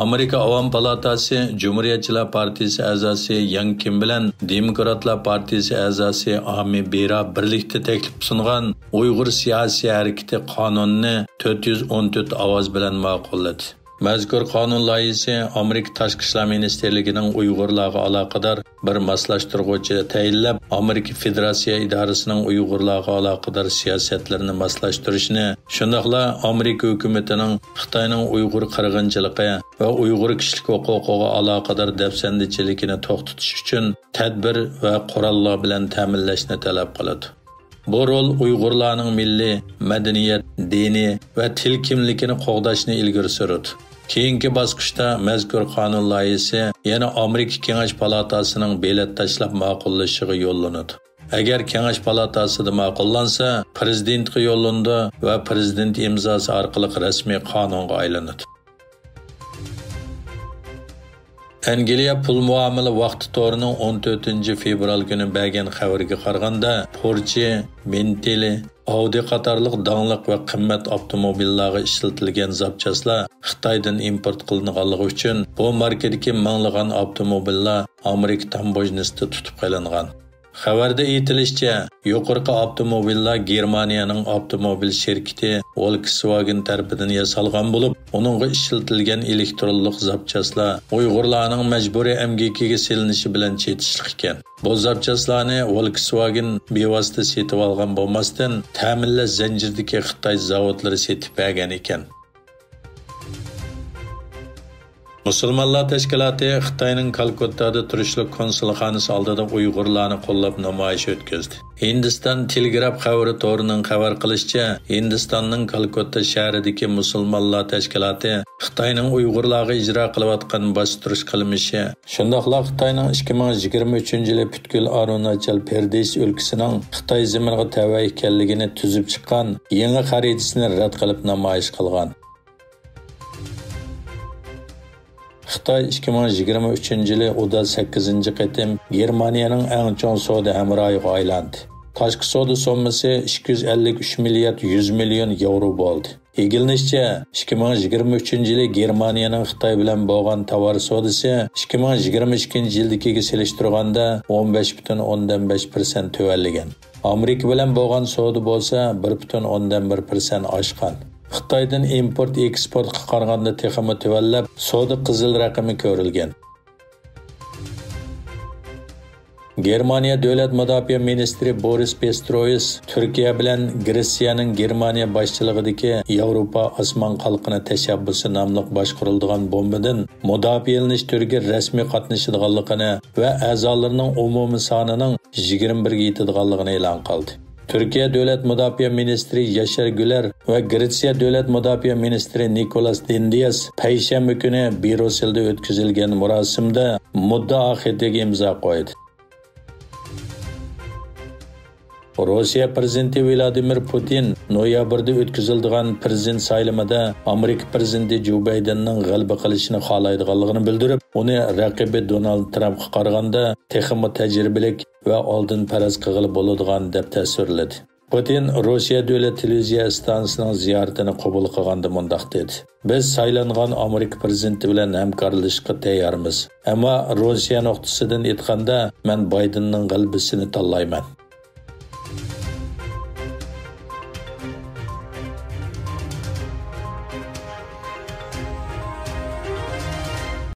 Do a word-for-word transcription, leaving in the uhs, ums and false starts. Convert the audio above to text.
ئامېرىكا ئاۋام پالاتاسى جۇمھۇرىيەتچىلەر پارتىيىسى ئەزاسى ياڭ كىم بىلەن دېموكراتلار پارتىيىسى ئەزاسى ئامى بېرا بىرلىكتە تەكلىپ سۇنغان ئۇيغۇر سىياسىي ھەرىكىتى قانۇنىنى تۆت يۈز ئون تۆت ئاۋاز بىلەن ماقۇللىدى. مەزكۇر قانۇن لايىھىسى ئامېرىكا تاشقى ئىشلار مىنىستىرلىكىنىڭ ئۇيغۇرلارغا ئالاقىدار بىر ماسلاشتۇرغۇچى تەيىنلەپ، ئامېرىكا فېدېراتسىيە ئىدارىسىنىڭ ئۇيغۇرلارغا ئالاقىدار سىياسەتلىرىنى ماسلاشتۇرۇشنى، شۇنداقلا ئامېرىكا ھۆكۈمىتىنىڭ خىتاينىڭ ئۇيغۇر قىرغىنچىلىقى ۋە ئۇيغۇر كىشىلىك ھوقۇقىغا ئالاقىدار دەپسەندىچىلىكىنى توختىتىش ئۈچۈن تەدبىر ۋە قوراللار بىلەن تەمىنلەشنى تەلەپ قىلىدۇ. بۇ رول ئۇيغۇرلارنىڭ مىللىي، مەدەنىيەت، دىنىي ۋە تىل كىملىكىنى قوغداشنى ئىلگىرى سۈرىدۇ. كېيىنكى باسقۇچتا مەزكۇر قانۇن لايىھىسى يەنە ئامېرىكا كېڭەش پالاتاسىنىڭ بېلەت تاشلاپ ماقۇللىشىغا يوللىنىدۇ. ئەگەر كېڭەش پالاتاسىدا ماقۇللانسا، پىرېزىدېنتقا يوللىنىدۇ ۋە پىرېزىدېنت ئىمزاسى ئارقىلىق رەسمىي قانۇنغا ئايلىنىدۇ. ئەنگلىيە پۇل مۇئامىلە ۋاقتى تورىنىڭ ئون تۆتىنچى فېۋرال كۈنى بەرگەن خەۋىرىگە قارىغاندا، پورشې، بېنتلى، ئاۋدى قاتارلىق داڭلىق ۋە قىممەت ئاپتوموبىللارغا ئىشلىتىلگەن زاپچاسلار خىتايدىن ئىمپورت قىلىنغانلىقى ئۈچۈن، بۇ ماركىدىكى مىڭلىغان ئاپتوموبىللار ئامېرىكا تامبوژنىسىدا تۇتۇپ قېلىنغان. خەۋەردە ئېيتىلىشىچە، يۇقىرىقى ئاپتوموبىللار گېرمانىيەنىڭ ئاپتوموبىل شىركىتى ۋولكسۋاگېن تەرىپىدىن ياسالغان بولۇپ، ئۇنىڭغا ئىشلىتىلگەن ئېلېكترونلۇق زاپچاسلار ئۇيغۇرلارنىڭ مەجبۇرىي ئەمگىكىگە سېلىنىشى بىلەن چېتىشلىق ئىكەن. بۇ زاپچاسلارنى ۋولكسۋاگېن بىۋاسىتە سېتىۋالغان بولماستىن، تەمىنلەش زەنجىرىدىكى خىتاي زاۋۇتلىرى سېتىپ بەرگەن ئىكەن. مۇسۇلمانلار تەشكىلاتى خىتاينىڭ كالكۇتتادا تۇرۇشلۇق كونسۇلخانىسى ئالدىدا ئۇيغۇرلارنى قوللاپ نامايىش ئۆتكۈزدى. ھىندىستان تېلېگراف خەۋىرى تورىنىڭ خەۋەر قىلىشىچە، ھىندىستاننىڭ كالكۇتتا شەھىرىدىكى مۇسۇلمانلار تەشكىلاتى خىتاينىڭ ئۇيغۇرلارغا ئىجرا قىلىۋاتقان باستۇرۇش قىلمىشى، شۇنداقلا خىتاينىڭ ئىككى مىڭ يىگىرمە ئۈچىنچى يىلى پۈتكۈل ئارۇناچال پردېش ئۆلكىسىنىڭ خىتاي زېمىنىغا تەۋە ئىكەنلىكىنى تۈزۈپ چىققان يېڭى خەرىتىسىنى رەت قىلىپ نامايىش قىلغان. خىتاي ئىككى مىڭ يىگىرمە ئۈچىنچى يىلى ئۇدا سەككىزىنچى قېتىم گېرمانىيەنىڭ ئەڭ چوڭ سودا ھەمراھىغا ئايلاندى. تاشقى سودا سوممىسى ئىككى يۈز ئەللىك ئۈچ مىليارد يۈز مىليون ياۋرو بولدى. ئىگىلىنىشىچە، ئىككى مىڭ يىگىرمە ئۈچىنچى يىلى گېرمانىيەنىڭ خىتاي بىلەن بولغان تاۋار سودىسى ئىككى مىڭ يىگىرمە ئىككىنچى يىلدىكىگە سېلىشتۇرغاندا ئون بەش پۈتۈن ئوندىن بەش پىرسەنت تۆۋەنلىگەن. ئامېرىكا بىلەن بولغان سودا بولسا بىر پۈتۈن ئوندىن بىر پىرسەنت ئاشقان. خىتايدىن ئىمپورت ئېكسپورتقا قارىغاندا تېخىمۇ تۆۋەنلەپ، سودا قىزىل رەقىمى كۆرۈلگەن. گېرمانىيە دۆلەت مۇداپىئە مىنىستىرى بورىس پىسترويس تۈركىيە بىلەن گرېتسىيەنىڭ گېرمانىيە باشچىلىقىدىكى ياۋروپا ئاسمان قالقىنى تەشەببۇسى ناملىق باشقۇرۇلىدىغان بومبىدىن مۇداپىئەلىنىش تۈرىگە رەسمىي قاتنىشىدىغانلىقىنى ۋە ئەزالىرىنىڭ ئومۇمىي سانىنىڭ يىگىرمە بىرگە يېتىدىغانلىقىنى ئېلان قىلدى. تۈركىيە دۆلەت مۇداپىئە مىنىستىرى ياشار گۈلەر ۋە گرېتسىيە دۆلەت مۇداپىئە مىنىستىرى نىكولاس دېندىياس پەيشەنبە كۈنى بريۇسسېلدا ئۆتكۈزۈلگەن مۇراسىمدا مۇددىئا خېتىگە ئىمزا قويدى. روسىيە پىرېزىدېنتى ۋلادىمىر پۇتىن نويابىردا ئۆتكۈزۈلىدىغان پىرېزىدېنت سايلىمىدا ئامېرىكا پىرېزىدېنتى جو بايدېننىڭ غەلىبە قىلىشىنى خالايدىغانلىقىنى بىلدۈرۈپ، ئۇنى رەقىبى دونالد ترامپقا قارىغاندا تېخىمۇ تەجرىبىلىك ۋە ئالدىن پەرەز قىلغىلى بولىدىغان دەپ تەسۋىرلىدى. پۇتىن روسىيە دۆلەت تېلېۋىزىيە ئىستانسىسىنىڭ زىيارىتىنى قوبۇل قىلغاندا مۇنداق دېدى: «بىز سايلانغان ئامېرىكا پىرېزىدېنتى بىلەن ھەمكارلىشىشقا تەييارمىز. ئەمما روسىيە نۇقتىسىدىن ئېيتقاندا، مەن بايدېننىڭ غەلىبىسىنى تاللايمەن.»